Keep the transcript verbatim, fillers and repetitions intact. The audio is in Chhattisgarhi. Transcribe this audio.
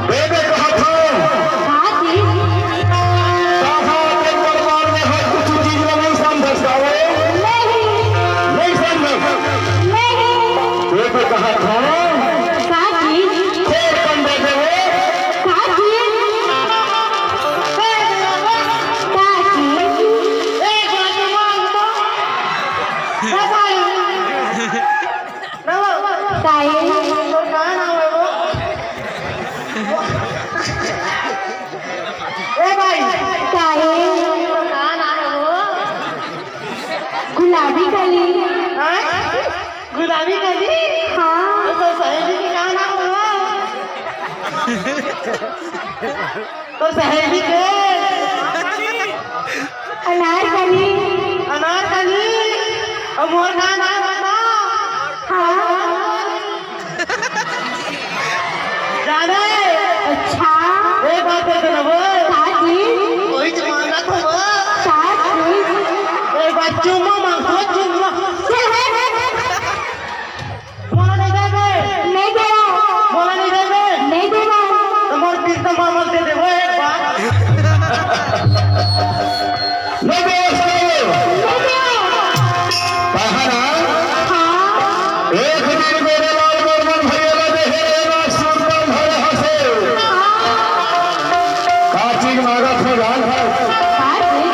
बेबे कहत हव, का जी? कहाँ अपन परिवार में हर कुछ चीज ला नहीं समझस का वो? नहीं। नहीं समझस? नहीं। बेबे कहत हव, का जी? फेर कन दे देवे। का जी? का जी? एक बात मान लो। का जी? काहे? तोर का नाम हे वो? ए भाई, काहे? तोर का नाम हे वो? गुलाबी कली। हाँ? गुलाबी कली? हाँ। तो सहेली के का नाम हे वो? तोर सहेली के? अनारकली। अनारकली? अउ मोर का नाम बता? हाँ। जाने? अच्छा। एक बात बता ना वो। का जी? वही जमाना था वो। का जी? एक बार चुम्मा मांगो, चुम्मा। चल, हट, हट, हट। मोला नहीं देबे? नहीं देबो। मोला नहीं देबे? नहीं देबो। तो मोर प्रीतम मामा दे देबो एक बार। नहीं देबो, साले। नहीं देबो। पहाड़ा। हाँ। एक दिन मेरे लाल बर्मन भैया ला देखे रहे ना, सुरतल भरे हंसे। हाँ। का चीज मांगत हे जान? का चीज?